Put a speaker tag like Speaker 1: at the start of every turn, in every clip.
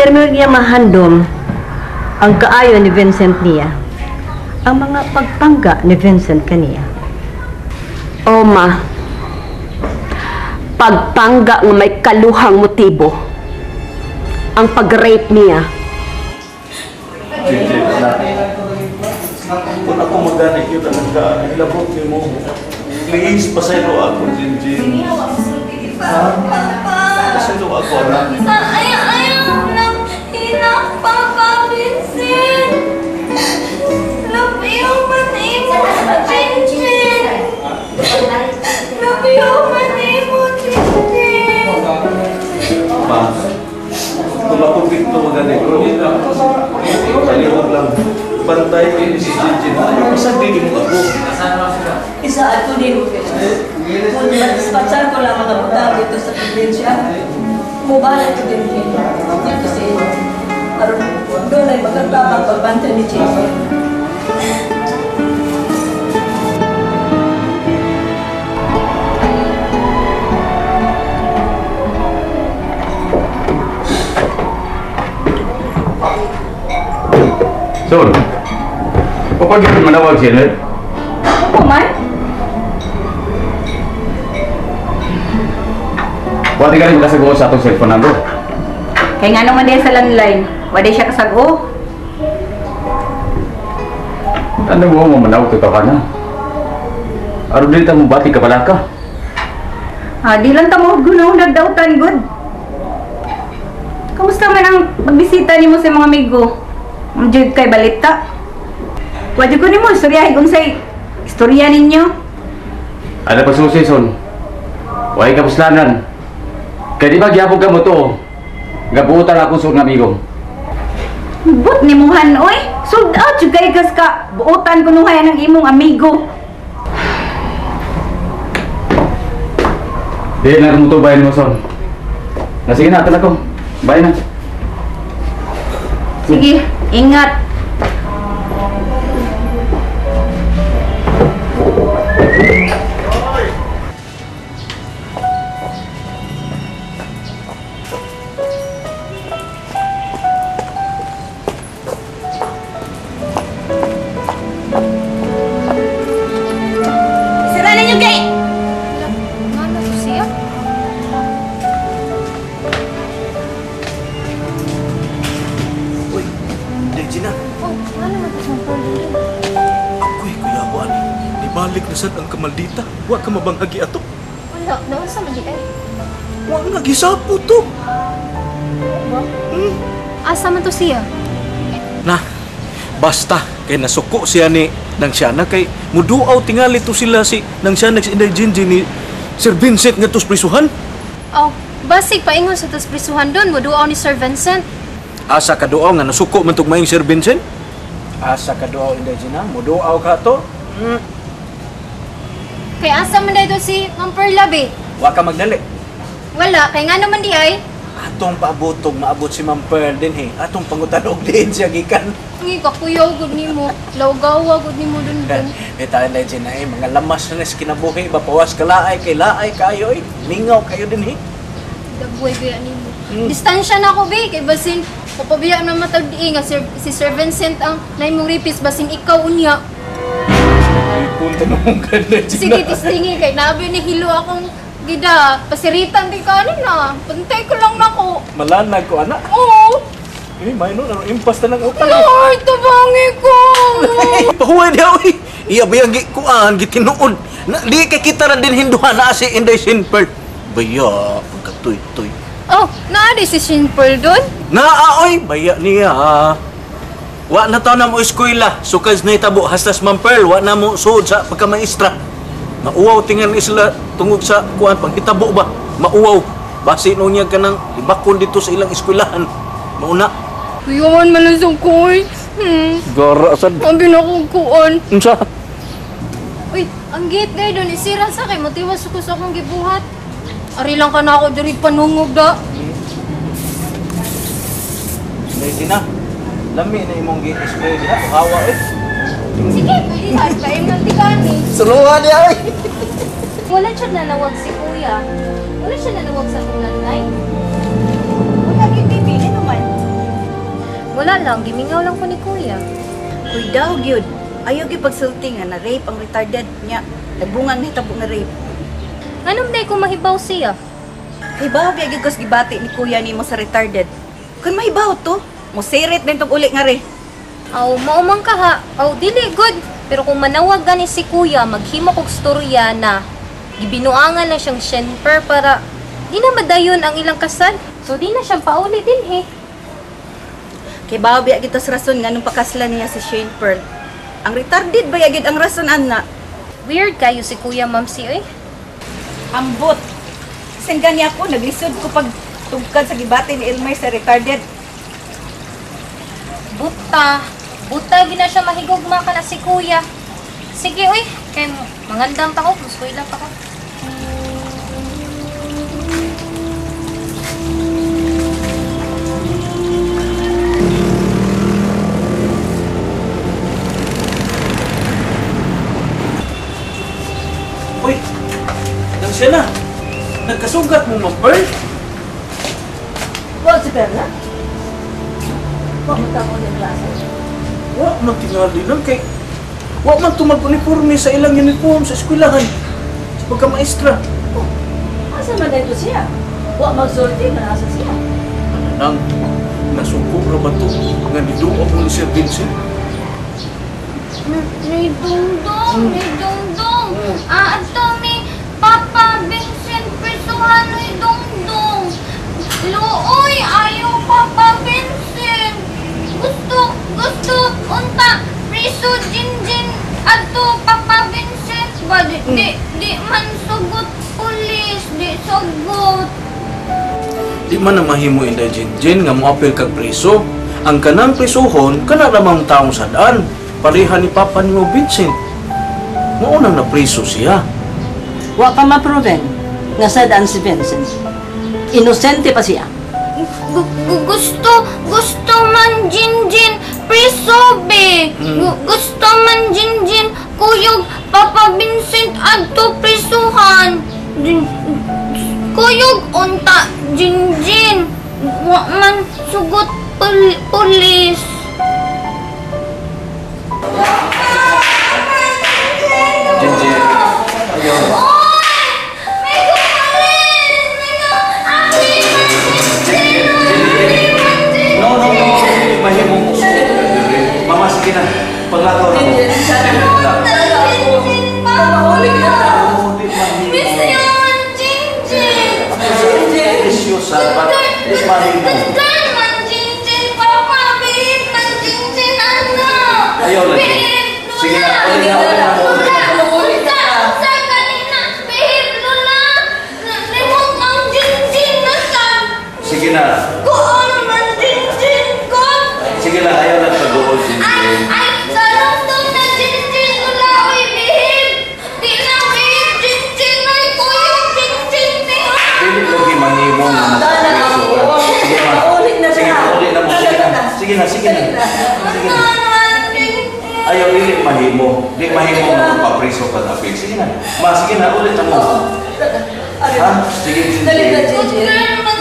Speaker 1: Pero niya mahandom ang kaayo ni Vincent niya. Ang mga pagpangga ni Vincent kaniya.
Speaker 2: O ma, pagpangga nga may kaluhang motibo ang pag-rape niya.
Speaker 3: Jinjin, anak. Kung ako magani, yun ang nagka-ilabot ni mo. Please, pasaylo ako, Jinjin. Ha? Pasaylo ako, anak.
Speaker 4: Ayaw lang hinak, Papa Vincent. Love you man imo, Jinjin. Love you man imo, Jinjin.
Speaker 3: Ma, kung ako dito magani, palihog lang. Bantay kayo si Jinjin. Ayaw, pasagdi mo ako.
Speaker 5: Isa ako din. Kung ma-dispatchan ko lang mga butang dito sa probinsya, mubalik ko din dito sa inyo. Aron doon ay maganda ang pagbantay ni Jinjin.
Speaker 6: Sol, kapag yun manawag siya, Ned?
Speaker 5: Opo, man.
Speaker 6: Wala ka rin makasagot sa atong cellphone number.
Speaker 5: Kaya nga naman din sa landline, wala siya kasago.
Speaker 6: Ano mo, manawag to ka na. Aron din mo bati ka pala ka.
Speaker 5: Ah, di lang tamo gunaw nagdautan good. Kamusta man ang pagbisita nimo sa mga amigo? Ang kay balita. Wadyo ko nimo istoryahin unsay istorya ninyo.
Speaker 6: Ano pa susi, Son? Huwag ka puslanan. Kaya di ba gihapon ka mo to? Gabutan ako sa amigo.
Speaker 5: But ni muhan oy. Sold out jud kay gas ka. Buotan kunuhay ng imong amigo.
Speaker 6: Di na mo to bayan mo, Son. Na sige na, atal ako. Bayan na.
Speaker 5: Sige, ingat. Sira ninyo kay!
Speaker 4: Ano to siya?
Speaker 3: Uy, Gina.
Speaker 4: Oh, ano man to sa Pearl?
Speaker 3: Ako'y kuyawan. Nibalik na sad ang kamaldita. Wa ka mabanghagi ato.
Speaker 4: Wala, naunsa man di ay.
Speaker 3: Wa nga gisapo to.
Speaker 4: Ba? Asa man to siya?
Speaker 3: Na, basta kay nasuko siya ni nang siya na kay muduaw tingali to sila si nang siya nag si Inday Jinjin ni Sir Vincent nga tos prisuhan.
Speaker 4: Oh, basig paingon sa tos prisuhan doon, muduaw ni Sir Vincent.
Speaker 3: Asa ka duaw nga nasuko man tog maing Sir Vincent? Asa ka duaw Inday Gina, muduaw ka to.
Speaker 4: Kay asa man dito si Ma'am Perla be?
Speaker 3: Wa ka magdali.
Speaker 4: Wala, kay nga naman di ay.
Speaker 3: Atong paabotog maabot si Ma'am Pearl din he. Atong pangutan-og din siya gikan.
Speaker 4: Ngi kakuyaw gud nimo, lawgawa gud nimo dun dun.
Speaker 3: Bitaw Inday Gina eh, mga lamas na sa kinabuhi ba pawas ka laay kay laay kayo eh. Mingaw kayo din he.
Speaker 4: Dabuhay biya nimo. Distansya na ako be, kay basin papabiya na matag di nga si Sir Vincent ang naimong rapist basin ikaw unya.
Speaker 3: Punta na mong ganda, Gina.
Speaker 4: Sige, tistingi kay nabi ni hilo akong gida. Pasiritan di ka ano na. Pantay ko lang nako.
Speaker 3: Malanag ko ana.
Speaker 4: Oo.
Speaker 3: Eh, may no, ano, impas na ng utang.
Speaker 4: Lord, tabangi ko.
Speaker 3: Pahuway niya, oy. Iya ba yung gikuan, gitinuod. Na, di kay kita na din hinduhan na si Inday Sinpearl. Baya, pagkatuy-tuy.
Speaker 4: Oh, naa di si Sinpearl dun?
Speaker 3: Naa, oy. Baya niya. Wa na taon na mo eskwela. Sukaz na itabo, hastas Ma'am Pearl. Wa na mo suod sa pagkamaestra. Mauwaw tingan isla tungod sa kuan panghitabo ba? Mauwaw. Basi no niya kanang libakon dito sa ilang eskwelahan. Mauna.
Speaker 4: Kuyawan man lang sa koy.
Speaker 3: Gara sad.
Speaker 4: Ang binakong kuan.
Speaker 3: Unsa?
Speaker 4: Uy, ang gate gay doon isira sa kay motiwas ko sa akong gibuhat. Ari lang ka na ako diri panungog da.
Speaker 3: Lazy na. Lami na imong gi-spray diha, hawa eh.
Speaker 4: Sige, pwede sa SPM ng tigani.
Speaker 3: Suluhan niya oy.
Speaker 4: Wala siya nanawag si kuya. Wala siya nanawag sa akong landline.
Speaker 5: Wala gyud baby, ano man.
Speaker 4: Wala lang, gimingaw lang ko ni kuya.
Speaker 7: Uy, daw gyud. Ayaw gyud pagsulti nga na rape ang retarded niya. Nagbungang nahitabo nga rape.
Speaker 4: Nganong day ko mahibaw siya?
Speaker 7: Hibaw biya gyud kos gibati ni kuya nimo sa retarded. Kun mahibaw to, mo sirit din tong uli nga re.
Speaker 4: Aw, maumang ka ha. Aw, dili good. Pero kung manawag gani si kuya, maghimo kog storya na gibinuangan na siyang shenper para di na madayon ang ilang kasal. So di na siyang pauli din eh.
Speaker 7: Kay baw biya gyud tos rason nganong pakaslan niya si Shane Pearl. Ang retarded ba gyud ang rason anna?
Speaker 4: Weird kayo si kuya, ma'am si eh.
Speaker 7: Ambot. Bisan gani ako naglisod ko pag tugkad sa gibati ni Elmer sa retarded.
Speaker 4: Buta. Buta gina siya mahigugma ka na si kuya. Sige uy, kay mangandam pa ko, muskwela pa ko.
Speaker 3: Uy, nang siya na. Nagkasugat mo, Ma'am Pearl.
Speaker 5: Wa si Perla? Wa mo tamo ng klase.
Speaker 3: Wa man tingali lang kay wa man to mag-uniforme sa ilang uniform sa eskwelahan. Sa pagkamaestra.
Speaker 5: Oh, asa man dito siya? Wa magsulti man asa siya.
Speaker 3: Nang nasuko ra ba to nga niduo mo ni Sir Vincent?
Speaker 4: Ni Dongdong, ni Dongdong. Ah, ato ni Papa Vincent prisuhan ni Dongdong. Luoy, ayaw Papa Vincent. Gusto, gusto, unta, priso Jinjin ato Papa Vincent ba? Di, di, di man sugot pulis, di sugot.
Speaker 3: Di man na mahimo inday Jinjin nga moapil kag preso. Ang kanang presohon kana ramang taong sadaan. Pareha ni Papa nimo Vincent. Mao nang napreso siya.
Speaker 1: Wa pa ma-proven nga sadaan si Vincent. Inosente pa siya.
Speaker 4: Gusto, gusto man Jinjin preso be. Gusto man Jinjin kuyog Papa Vincent adto presuhan. Kuyog unta Jinjin. Wa man sugot pulis.
Speaker 3: Jinjin. Ayaw.
Speaker 4: May gumalis! May
Speaker 3: No, no, no. Mahimong uso. Mama, sige na. Paglakaw na mo.
Speaker 4: Miss you man, Jinjin!
Speaker 3: Miss you, sad, but it's mahimo.
Speaker 4: Good girl man, Jinjin! Papa, behave man, Jinjin, ano?
Speaker 3: Ayaw lagi.
Speaker 4: Behave, Lula!
Speaker 3: Sige na, ulit na, ulit na, ulit na.
Speaker 4: Unsa, unsa kanina? Behave, Lula! Limot ang Jinjin na sad!
Speaker 3: Sige na.
Speaker 4: Gool man, Jinjin, gool!
Speaker 3: Sige na, ayaw lang pag-uol,
Speaker 4: Ay,
Speaker 3: Jinjin.
Speaker 4: ay, sa lungtong na Jinjin, Lula, uy, behave! Di na behave, Jinjin, ay, kuyog, Jinjin, niya!
Speaker 3: Dili lagi mahimo nga magpreso ka. Sige ma.
Speaker 5: Ulit na
Speaker 3: Sige
Speaker 5: siya.
Speaker 3: na, ulit na mo. Sige na. Sige na, sige na. Sige na. Ayaw, dili mahimo. Di mahimo nga magpapreso ka na. Sige na. Ma, sige na, ulit na mo. Ha? Sige, Jinjin.
Speaker 5: Dali na, Jinjin.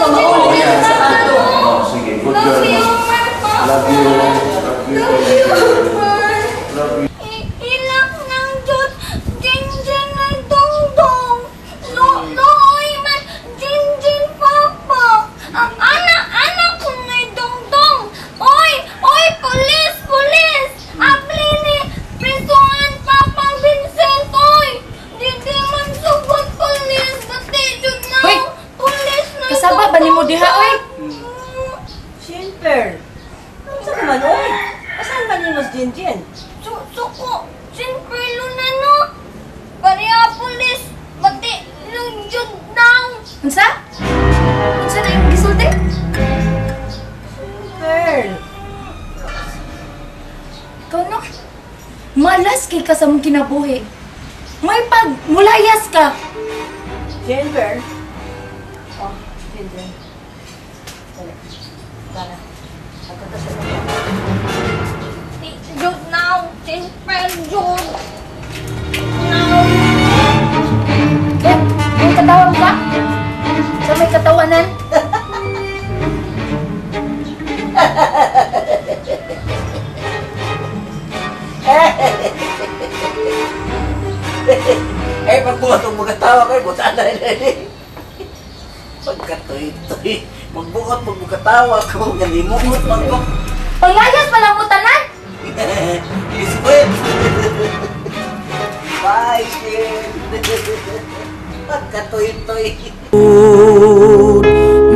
Speaker 3: Oo,
Speaker 5: Mamauli
Speaker 3: yan.
Speaker 5: na sa ato.
Speaker 3: Oo, sige. Good girl.
Speaker 4: Love you,
Speaker 3: ma.
Speaker 4: Papa.
Speaker 3: Love you. Love you. Love you.
Speaker 4: Ilak ng Diyos, Jinjin ay dongdong. Looy man, Jinjin Papa. Ang anak-anak ko na dongdong. Oy, oy, pulis, pulis. Abli ni prisuhan Papa Vincent, oy. Di di man sugot pulis. Bati, jud na.
Speaker 8: Hoy!
Speaker 4: Pulis na
Speaker 8: Kasaba ba nimo diha, oy?
Speaker 5: Shane Pearl. Unsa ka man oy? Asan man nimo si Jinjin?
Speaker 4: Suko, sinperlo na no. Pareha pulis, bati, lungjud daw.
Speaker 8: Unsa? Unsa na imong gisulti?
Speaker 5: Pearl.
Speaker 8: Ikaw no? Malas kay ka sa mong kinabuhi. May pag mulayas ka.
Speaker 5: Shane Pearl. Oh, Jinjin. Dali. Tara. Ato ta sa inyo.
Speaker 4: Di, jud now, sinperlo jud. Now.
Speaker 8: Eh, may katawan ka? Sa may katawanan?
Speaker 3: Eh, pagbuhat og mga tawa kay buta na ini. Pagkatoy-toy, magbuot magkatawa ko, ganimuot man ko.
Speaker 8: Panglayas pa lang mo tanan.
Speaker 3: Biskwit! Bye, Shin! Pagkatoy-toy.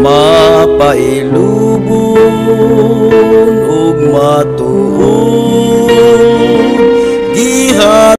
Speaker 9: Mapailubon ug matuod giha.